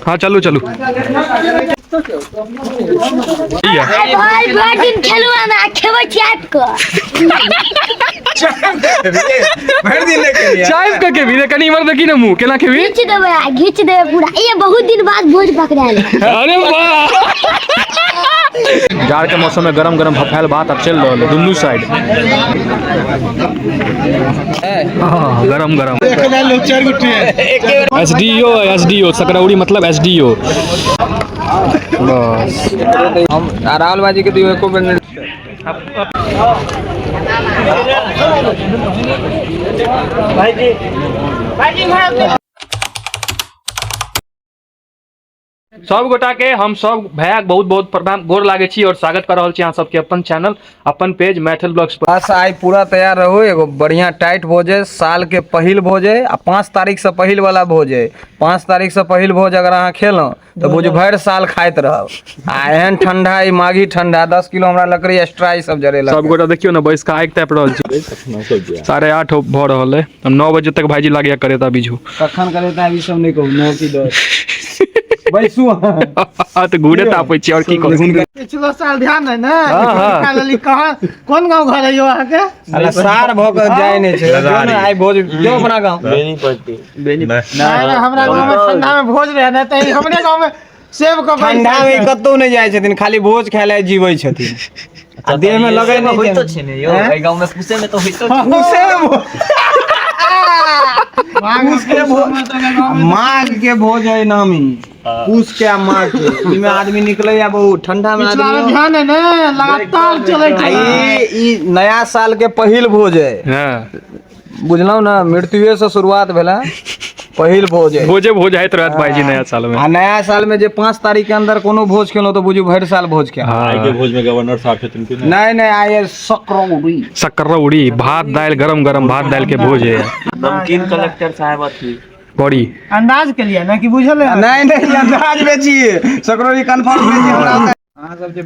हाँ चलू चलू। भाई भरि दिन खेलू हम आ खेबै छी आबि कऽ। भरि दिन नहि खेलियै। चाय के केबी रे कनी इमहर देखी ने मुंह केना खेबी? घीच देबै आ घीच देबै पूरा। ये बहुत दिन बाद भोज पकड़ायल। अरे वाह। जाड़ के मौसम में गरम गरम भफायल भात अब चल रहा है दुनू साइड। हाँ, गरम गरम। एसडीओ एसडीओ सकरौड़ी मतलब एसडीओ। बस हम राहुल बाजी के दियो एको बेर नहि। सब गोटा के हम सब भैया बहुत बहुत प्रणाम गोर लागे छी और स्वागत कर रहल छी अहाँ सबके अपन चैनल अपन पेज मैथिल ब्लॉग्स पर। बस आइ पूरा तैयार रहू, एगो बढ़िया टाइट भोज है, साल के पहिल भोज है आ 5 तारीख से पहिल वाला भोज है। 5 तारीख से पहिल भोज अगर अहाँ खेलहुँ तऽ बुझू भरि साल खाइत रहब। आ एहन ठंडा ई माघी ठंडा 10 किलो हमरा लकड़ी एक्स्ट्रा ई सब जरेलक। सब गोटा देखियो ने बैस के आगि तापि रहल छी। 8:30 भऽ रहल है, हम 9 बजे तक भाईजी लागैया करेता बीजू। कखन करेता ई सब नहि कहू, 9 की 10 बैसू अहाँ। तऽ घूरे तापै छी और की करू। पिछलो साल ध्यान है ने हाँ, हाँ। खा लेली। कहाँ कोन गाँव घर है यो अहाँके? अरे सार भऽ कऽ जाइ नहि छै। जो ने आइ भोज जो अपना गाँव। नहीं, हमरा गाँव में ठंडा में भोज रहे ने तऽ हमरे गाँव में सेब के ठंडा में कतौ नहि जाइ छथिन, खाली भोज खाय लए जीबै छथिन। आ देह में लगै नहि होइतो छै ने यौ, एहि गाँव में पूसे में तो होइतो छै। पूसे में भोज। पूस के भोज, माघ के भोज है नामी। पूस के आ माघ के इमे आदमी निकले या बहुत ठंडा में पिछला में आदमी। ध्यान है ने लगातार चलै आ ई नया साल के पहिल भोज है। हाँ। बुझलहुँ ने, मृत्युए से शुरुआत भेला पहिल भोज है। भोजे भोज आइत रहत भाईजी नया साल में। आ नया साल में जे 5 तारीख के अंदर कोनो भोज खेलहुँ तऽ बुझू भरि साल भोज खेलहुँ। हाँ। आइ के भोज में गवर्नर साहब छथिन कि नहि? नहीं नहीं, आइ सकरौड़ी। सकरौड़ी भात दालि, गरम गरम भात दालि के भोज है। नमकीन कलेक्टर साहब अथी बड़ी अंदाज के लिए ना कि बुझल है? नहीं नहीं, अंदाज बेचिए सकरौड़ी कंफर्म बेचिए हमरा। अहाँ सब जे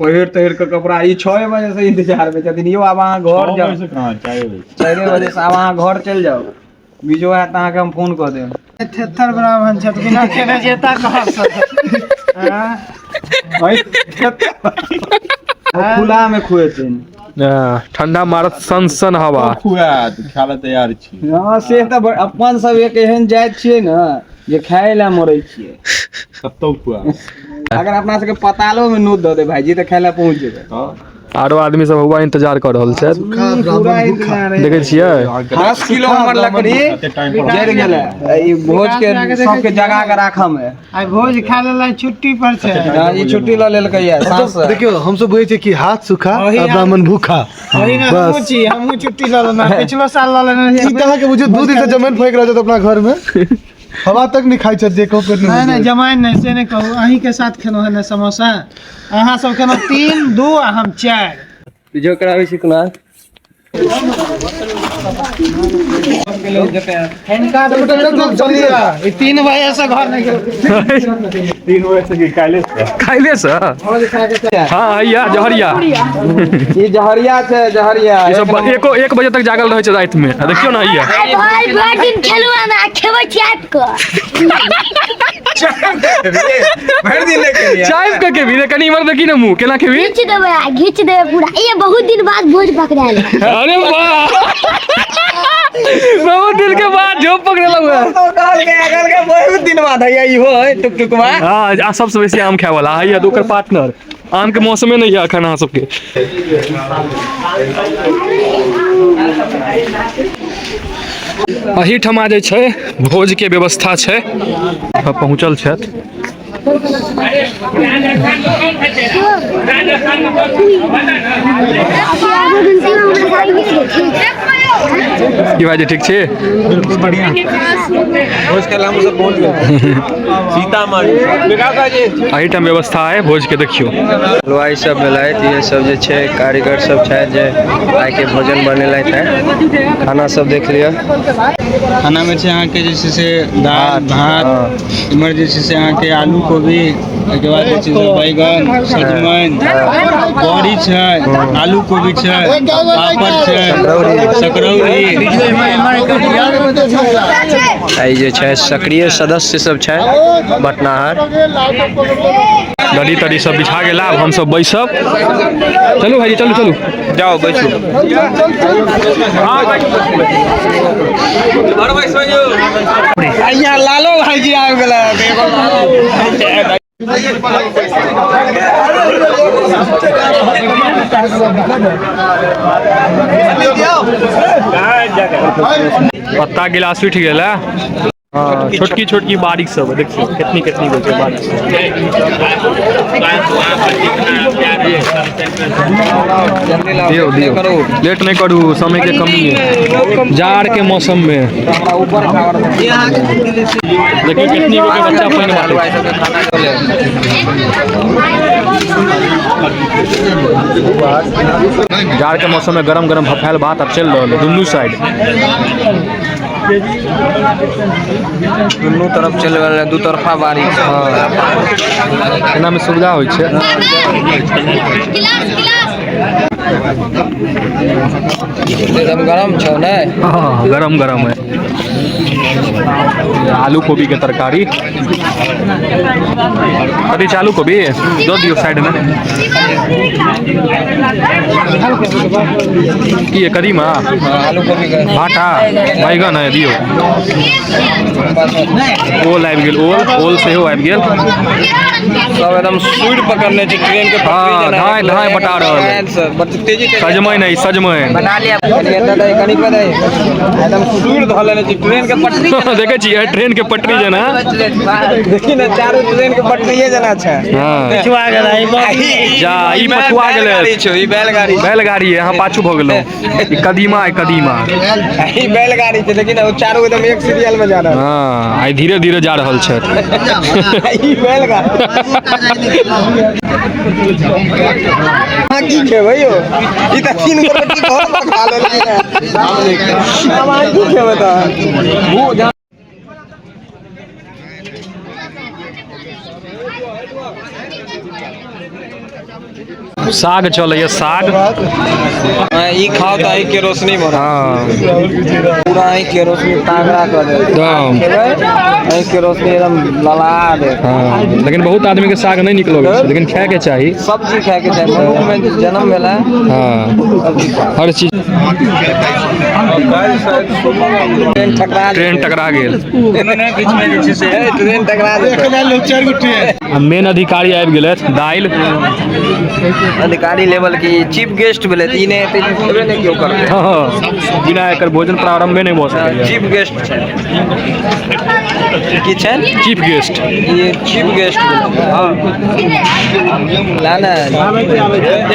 पहिर तहिर के कपड़ा ई 6 बजे से इंतजार में छथिन यौ। आब अहाँ घर जाउ। से कहाँ 4 बजे? 4 बजे से आब अहाँ घर चलि जाउ। बीजो हैत तऽ अहाँके हम फोन कऽ देब। थेथर ब्राह्मण छथि, बिना खेने जेता कहाँ से? खुला में खुएथिन। ठंडा मारत सन सन हवा। खुआत खाय लए तैयार छी। हँ से तऽ अपन सब एक एहन जाति छियै ने जे खाय लए मरै छियै। कतौ खुआ। अगर अपना सबके पतालो में नोत दऽ दे भाईजी तऽ खाय लए पहुँच जेबै। आरो आदमी सब हुआ इंतजार कऽ रहल छै। पूरा इंतजार है। देखै छियै 10 किलो हमर लकड़ी जरि गेलै। ई भोज के सबके जगा के राखऽ में। आइ भोज खा लेला छुट्टी पर छै। हँ, ई छुट्टी लऽ लेलकै ये साँझ से। देखियौ हमसब बुझै छियै कि हाथ सूखा आ ब्राह्मण भूखा। ओही में हमहूँ छी, हमहूँ छुट्टी लऽ लेलहुँ, पिछलो साल लऽ लेने रहियै। ई तऽ अहाँके बुझियौ 2 दिन से जमैन फैक रहल छथि अपना घर में, हवा तक नहि खाइ छथि जे कहू पेट नहि नहि जमाइन नहि, से नहि कहू। अहीं के साथ खेलहुँ हँ ने समोसा, अहाँ सब खेलहुँ 3 2 आ हम 4। बीजो कराबै छी कुणाल। ई 3 बजे से घर नहि गेल। 3 बजे से कि काल्हि से? काल्हि से? हाँ हैया जहरिया। ई जहरिया छै, जहरिया। ई सब 1 बजे तक जागल रहै छै राति में। आ देखियौ ने हैया। आइ भरि भरि दिन खेलू हम आ खेबै छी आबि कऽ। भरि दिन नहि खेलियै। चाय के केबी रे कनी इमहर देखी ने मुंह केना खेबी? घीच देबै आ घीच देबै पूरा। ये बहुत दिन बाद भोज पकड़ायल। अरे वाह, बहुत दिन के बाद झोप पकड़ेलहुँ हँ। तो कहलकै बहुत दिन बाद हैया इहो है टुकटुकवा। हाँ, आ सबसे बेसी आम खाय वाला हैया तऽ ओकर पार्टनर। आम के मौसमे नहीं है अखन अहाँ सबके। एहिठमा जे छै भोज के व्यवस्था छै, पहुँचल छथि। की भाईजी ठीक छी? बिल्कुल बढ़िया। भोज खाय लए हम सब पहुँच गेल सीतामढ़ी। एहिठाम व्यवस्था है भोज के, देखियौ। हलवाई सब भेलथि, ये सब जे छै कारीगर सब छथि जे आइ के भोजन बनेलथि हैं। खाना सब देख लिअ। खाना में छै अहाँके जे छै से दालि भात, इम्हर जे छै से अहाँके आलू कोबी, एहिके बाद जे छै से बैगन, सजमनि, बड़ी छै, आलू कोबी छै, पापड़ छै, सकरौरी। ई जे छै सक्रिय सदस्य सब छै बटनाहर। लड़ी तड़ी सब बिछा गेला, आब हमसब बैसब। चलू भाईजी, चलू चलू जाओ बैसू। यहाँ लालो भाईजी आबि गेलै। पत्ता गिलास उठि गेल है। हाँ, छोटकी छोटकी बारीक सब है, देखियो कितनी कितनी गो छै बारीक सब। दियौ दियौ, लेट नहीं करू, समय के कमी है। जाड़ के मौसम में देखियो कितनी गो के बच्चा पानि बाटे। जाड़ के मौसम में गरम गरम भफायल भात अब चल रहा है दुनू साइड। दुनू तरफ चल रहल है, दू तरफा बारिश। हाँ, एना में सुविधा होइ छै। गिलास गिलास एकदम गरम छौ ने? हाँ, गरम गरम है। आलू कोबी के तरकारी। कथी छै आलू कोबी? दऽ दियौ साइड में। की है कदीमा? आलू कोबी के भाटा बैगन है, दियौ। ओल आबि गेल, ओल ओल सेहो आबि गेल। सब एकदम सुइर पकड़ने छै ट्रेन के। हाँ, धाय धाय बटा रहल है। तेजी सजमनि है, सजमनि बना लिया। कनी पर एकदम सुइर धऽ लेने छै ट्रेन के पटरी। देखै छियै ट्रेन के पटरी जेना। देखी ने, चारू ट्रेन के पटरिये जेना छै। हाँ, जा ई पछुआ गेलै। बैलगाड़ी छौ, ई बैलगाड़ी। बैलगाड़ी है, अहाँ पाछू भऽ गेलहुँ। ई कदीमा है, कदीमा। ई बैलगाड़ी छै, लेकिन ओ चारू एकदम एक सीरियल में जा रहल। हाँ, आइ धीरे धीरे जा रहल छथि। ई बैलगाड़ी। अहाँ की खेबै यौ? ई तऽ 3 गो रोटी घर पर खा लेलियै। आब अहाँ की खेबै तऽ? साग चलैया साग। ई खाओ तऽ आँखि के रोशनी बढ़त। हाँ, पूरा आँखि के रोशनी तागड़ा कऽ देत। खेबै आँखि के रोशनी एकदम लला देत। हाँ, लेकिन बहुत आदमी के साग नहीं नीक लगै छै, लेकिन खाय के चाही। सब चीज खाय के चाही, मनुख में जन्म भेला। हाँ, हर चीज। ट्रेन टकरा ट्रेन टकरा गेल। ट्रेन टकरा गेल। मेन अधिकारी आबि गेलथि। दालि अधिकारी लेवल की चीफ गेस्ट भेलै, ई नहि हेतै तऽ खेबे नहि केओ करतै। हाँ, बिना एकर भोजन प्रारंभे नहि भऽ सकैए। चीफ गेस्ट छै की छै? चीफ गेस्ट, ई चीफ गेस्ट भेलै। हाँ, ला ने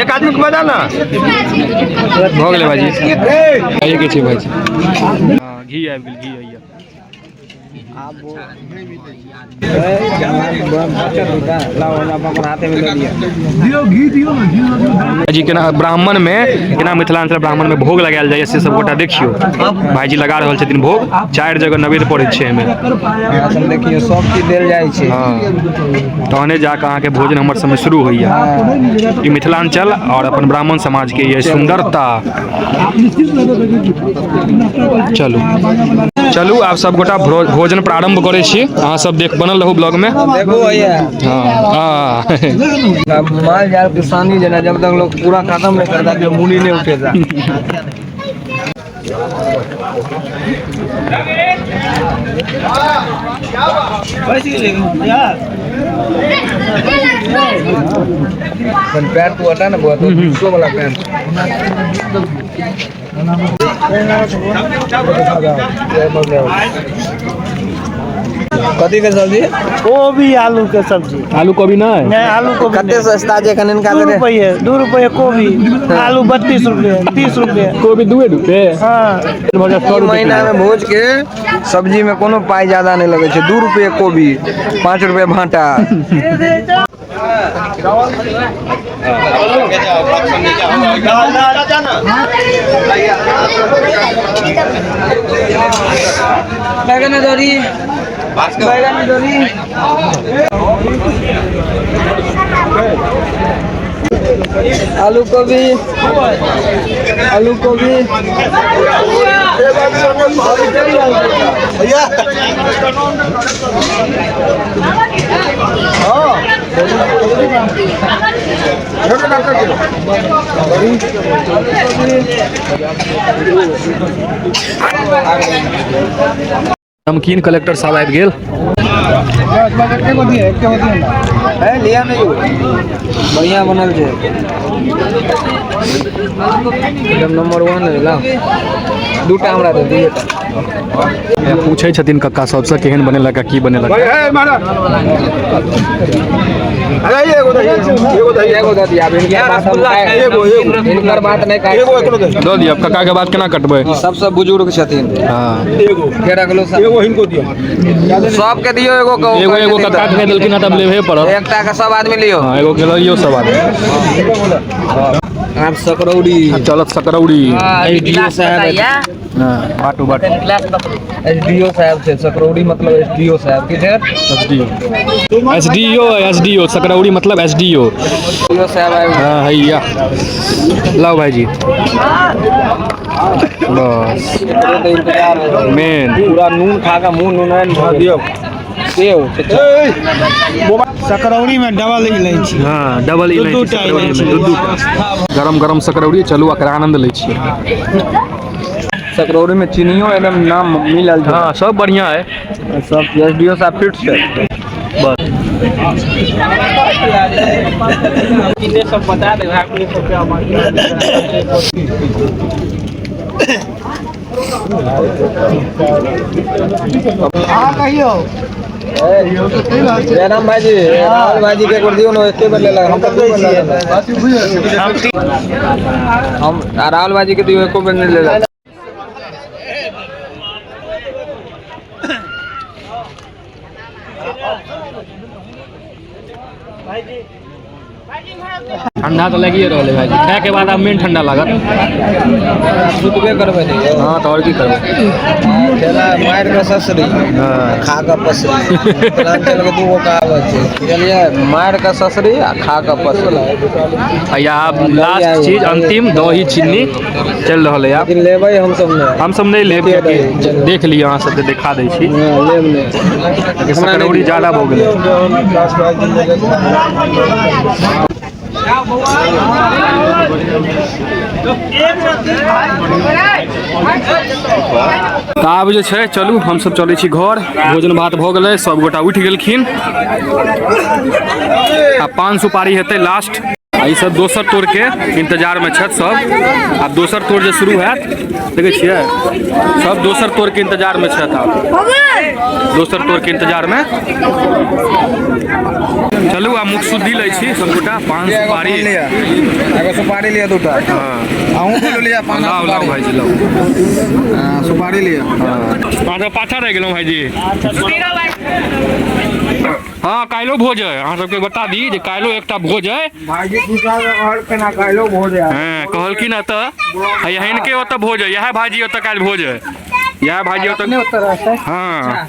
एक आदमी के बजा ना। भऽ गेलै भाईजी, खाइए के छै भाईजी। हाँ, घी आबि गेल, घी आइया। भाईजी केना ब्राह्मण में, केना मिथिलांचल ब्राह्मण में भोग लगायल जाइए से सब गोटा देखियौ। भाईजी लगा रहल छथिन भोग। 4 जगह नवेद पड़ै छै एहिमे। देखियौ सब चीज देल जाइ छै। हाँ, तहने जाकऽ अहाँके भोजन हमर समय शुरू होइया। ई मिथिलांचल और अपन ब्राह्मण समाज के ये सुंदरता। चलू चलू, आब सब गोटा भोजन प्रारंभ करै छी। अहाँ सब देख बनल रहू ब्लॉग में। देखो भैया। हाँ, माल जाल किसानी जेना जब तक लोग पूरा खत्म नहीं करता कि मूली नहीं उठेगा। पैर तू हटा ना, बहुत वाला पैर। कथी के सब्जी? कोबी आलू के सब्जी। आलू कोबी नहीं? नहीं, आलू कोबी। कते सस्ता छै एखन इनका? 2 रुपये, 2 रुपये कोबी, आलू 32 रुपये, 30 रुपये। कोबी 2 रुपये। हाँ। ई महीना में भोज के सब्जी में कोनो पाई ज्यादा नहीं लगे छै। 2 रुपये कोबी, 5 रुपये भाटा। बैगन अदौरी, बैगन अदौरी। आलू गोभी, आलू गोभी। भैया नमकीन कलेक्टर साहब आबि गेल। लिया नहीं, बढ़िया बनल छै, एकदम नंबर 1 है। ला दूटा हमरा दे दिए। पूछै छथिन कक्का सबसे केहन बनेलक की बनेलक। इनकर बात नहीं काट, दऽ दिअ कक्का के बात केना कटबै। सबसे बुजुर्ग छथिन। हाँ फेर अगलो एगो हिनको दियौ, सबके दियौ एगो एगो एगो कक्का के देलखिन तब लेबे पड़त। एकटा के सब आदमी लियो। हाँ एगो के लियो सब आदमी। आब सकरौड़ी चलत, सकरौड़ी एसडीओ साहब। हाँ बाटू बाटू। एसडीओ साहब छै सकरौड़ी, मतलब एसडीओ साहब की छै? एसडीओ एसडीओ एसडीओ सकरौड़ी मतलब एसडीओ एसडीओ साहब आबि। हाँ हैया लाओ भाईजी बस मेन पूरा नून खा के मुंह नुनैन भऽ दियौ। सकरौड़ी में डबल इलायची। हाँ डबल इलायची सकरौड़ी में दू दूटा। गरम गरम सकरौड़ी, चलू एकरा आनंद लै छियै। सकरौड़ी में चीनियो एकदम नाम मिलल छै। हाँ सब बढ़िया है, सब एसडीओ साहब फिट छै। बस सब बता दे। कहियो जयराम भाईजी, राहुल भाईजी के एक दियौ ने, एके बेर लेलक। हम तऽ दू बेर लेलक। हम राहुल भाईजी के दियौ, एको बेर नहि लेलक। ठंडा तो लगिए रहल है भाईजी, खाए के बाद आब मेन ठंडा लागत। सुतबे करबै ने। हाँ तो और की करबै। मारि के ससरी खा के पसरी, मिथिलांचल के दूगो कहावत छै, बुझलियै? मारि के ससरी आ खा के पसरी। आ आब लास्ट चीज अंतिम दही चीनी चलि रहल है। आब लेकिन लेबै हमसब नहि, हमसब नहि लेब, कियाकि देख लिअ अहाँ सबके देखा दै छी। लेब नहि, सकरौड़ी ज्यादा भऽ गेलै। तऽ आब जे छै चलू हमसब चलै छी घर। भोजन भात भऽ गेलै, सब गोटा उठि गेलखिन। आ पान सुपारी हेतै लास्ट। आ ई सब दोसर तोड़ के इंतजार में छथि सब। आब दोसर तोड़ जे शुरू हैत, देखै छियै सब दोसर तोड़ के इंतजार में छथि। आब दोसर तोड़ के इंतजार में चलू आब मुख शुद्धि लै छी सब गोटा। पान सुपारी एगो सुपारी लिअ दूटा। अहूँ बोलू लिअ पान। लाओ लाओ भाईजी लाओ सुपारी लिअ। अहाँ पाछा रहि गेलहुँ भाईजी। हाँ काल्हिो भोज है, अहाँ सबके बता दी जे काल्हिो एकटा भोज है। भाईजी काल्हिो भोज है। हाँ कहलखिन एतऽ हिनके ओतऽ भोज है, इएह भाईजी ओतऽ काल्हि भोज है, इएह भाईजी ओतऽ। हाँ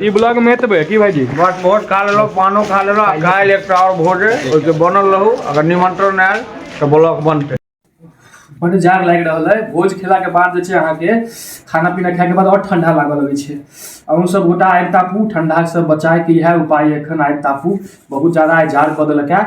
ई ब्लॉग में एतबे की भाईजी? बस बहुत खा लेलहुँ, पानो खा लेलहुँ। आ काल्हि एकटा आओर भोज है, ओहिके बनल रहू। अगर निमंत्रण आयल तऽ ब्लॉग बनतै। बड्ड जाड़ लागि रहल है। भोज खेला के बाद जे छै अहाँके खाना पीना खाए के बाद और ठंडा लागऽ लगै छै। अहूँ सब गोटा आगि तापू, ठंडा से बचाए के इएह उपाय एखन। आगि तापू, बहुत ज्यादा आइ जाड़ कऽ देलक है।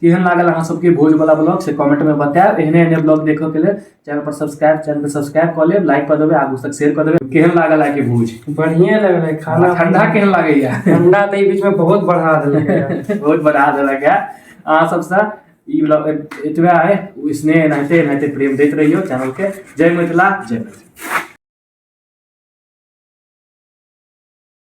केहन लागल अहाँ सबके भोज वाला ब्लॉग से कमेंट में बतायब। एहने एहने ब्लॉग देखऽ के लेल चैनल पर सब्सक्राइब कऽ लेब, लाइक कऽ देबै, आगू तक शेयर कऽ देबै। केहन लागल आइ के भोज? बढ़िया लगलै खाना। ठंडा केहन लागैया? ठंडा तऽ ई बीच में बहुत बढ़ा देलक, बहुत बढ़ा देलक है। अहाँ सबसँ ई ब्लॉग एतबे है। स्नेह एनाहिते एनाहिते प्रेम दैत रहियौ चैनल के। जय मिथिला, जय मिथिला।